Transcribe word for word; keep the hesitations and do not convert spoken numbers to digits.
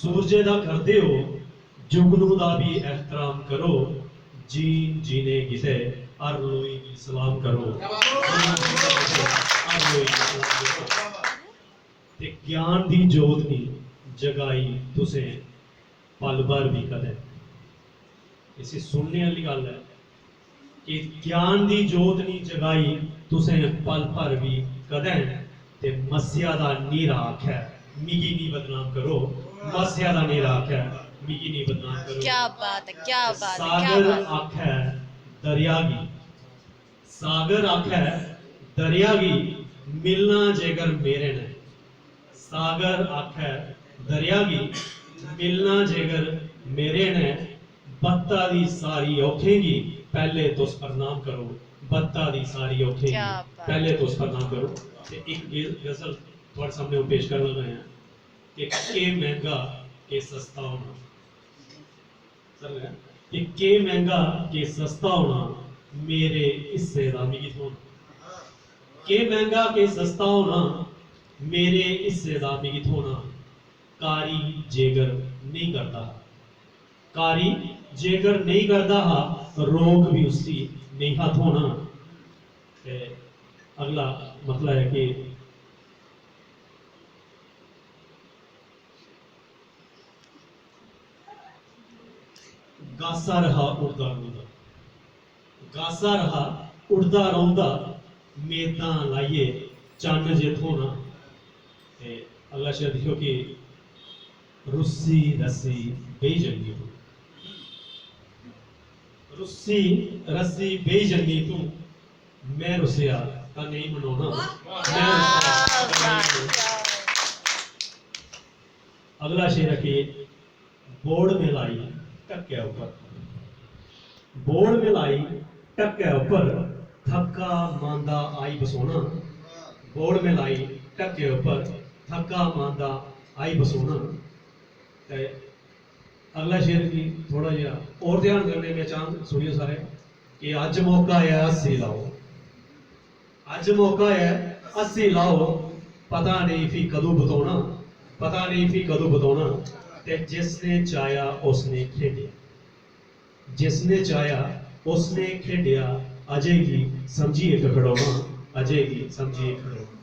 सूरजै दा करदे ओ जुगनू दा बी एहतराम करो। जीन जीने गितै हर लोई गी सलाम करो। जीन जीने गितै हर लोई गी सलाम करो। ते ज्ञान दी जोत नी जगाई तुसें पल भर बी कदें। इसी सुनने आह्ली गल्ल ऐ कि ज्ञान दी जोत नी जगाई तुसें पल भर बी कदें। ते मस्सेआ दा न्हेरा आखै मिगी नी बदनाम करो। मस्सेआ दा न्हेरा आखै मिगी नी बदनाम करो। क्या बात है, क्या बात है, क्या सागर बात है। आखै दरिया गी, सागर आखै दरिया गी, मिलना जेकर मेरे नै। सागर आखै दरिया गी, मिलना जेकर मेरे नै। बत्ता दी सारी औखें गी पैह्ले तुस प्रणाम करो। बत्ता दी सारी औखें गी क्या बात। पैह्ले तुस प्रणाम करो। ते इक ग- गजल थुआढ़े सामने अ'ऊं पेश करना लगा आं कि केह् मैंह्गा केह् सस्ता होना। सर, कि केह् मैंह्गा केह् सस्ता होना, मेरे हिस्से दा मिगी थ्होना। केह् मैंह्गा केह् सस्ता होना, मेरे हिस्से दा मिगी थ्होना। कारी जेकर नेईं करदा हा, कारी जेकर नेईं करदा हा, रोग बी उसी नेईं हा थ्होना। ते अगला मसला ऐ कि गासा रहा उड़दा रौंह्दा, गासा रहा उड़दा रौंह्दा, मेदां लाइयै चन्न जे थ्होना। ते अगला शेर दिक्खेओ कि रुस्सी रस्सी बेही जन्नी तूं, रुस्सी रस्सी बेही जन्नी तूं, में रुस्सेआ तां नेईं मनोना। में रुस्सेआ तां नेईं मनोना। अगला शेर ऐ कि बोड़ मलाई ढक्कै उप्पर, बोड़ मलाई ढक्कै उप्पर, थक्का मांदा आई बसोना। बोड़ मलाई ढक्कै उप्पर, थक्का मांदा आई बसोना। ते अगला शेर गी थोह्ड़ा जेहा होर ध्यान कन्नै में चाह्ङ सुनियो सारे कि अज्ज मौका ऐ हस्सी लाओ, अज्ज मौका ऐ हस्सी लाओ, पता नेईं फ्ही कदूं बतौना, पता नेईं फ्ही कदूं बतौना। ते जिसने चाहेआ उसने खेढेआ, जिसने चाहेआ उसने खेढेआ, अजय गी समझियै इक खड़ौना, अजय गी समझियै इक खड़ौना।